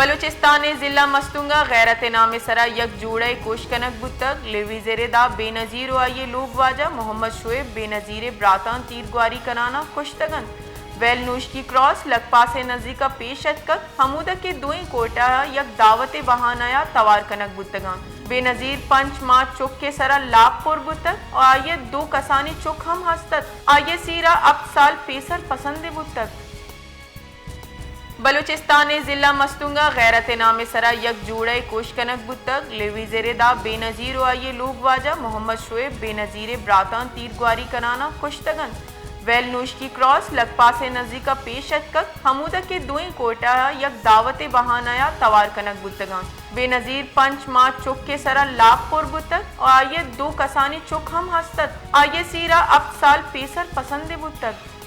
بلوچستان ءِ ضلع مستونگ ءَ غیرت ءِ نام ءِ سرا یک جوڑہ ءِ کش کنگ بوتگ۔ لیویز ءِ ردا بے نظیر ءُ آئی ءِ لوگ واجہ محمد شعیب بے نظیر ءِ براتاں تیر گواری کنان ءَ کشتگ انت۔ ویل نوشکی کراس لکپاس ءِ نزیک ءَ پیش اتکگ، ہمودا کہ دوئیں کوئٹہ ءَ یک دعوت ءِ بہانہ ءَ توار کنگ بوتگ انت۔ بے نظیر پنچ ماہ چک ءِ سرا لاپ پر بوتگ ءُ آئی ءَ دو کسانیں چک ہم ہست ات۔ آئی ءِ سیر ءَ ہپت سال پیسر پسندے بوتگ۔ بلوچستان ءِ ضلع مستونگ ءَ غیرت ءِ نام ءِ سرا یک جوڑہ ءِ کش کنگ بوتگ۔ لیویز ءِ ردا بے نظیر ءُ آئی ءِ لوگ واجہ محمد شعیب بے نظیر ءِ براتاں تیر گواری کنان ءَ کشتگ انت۔ ویل نوشکی کراس لکپاس ءِ نزیک ءَ پیش اتکگ، ہمودا کہ دوئیں کوئٹہ ءَ یک دعوت ءِ بہانہ ءَ توار کنگ بوتگ انت۔ بے نظیر پنچ ماہ چک ءِ سرا لاپ پر بوتگ ءُ آئی ءَ دو کسانیں چک ہم ہست ات۔ آئی ءِ سیر ءَ ہپت سال پیسر پسندے بوتگ۔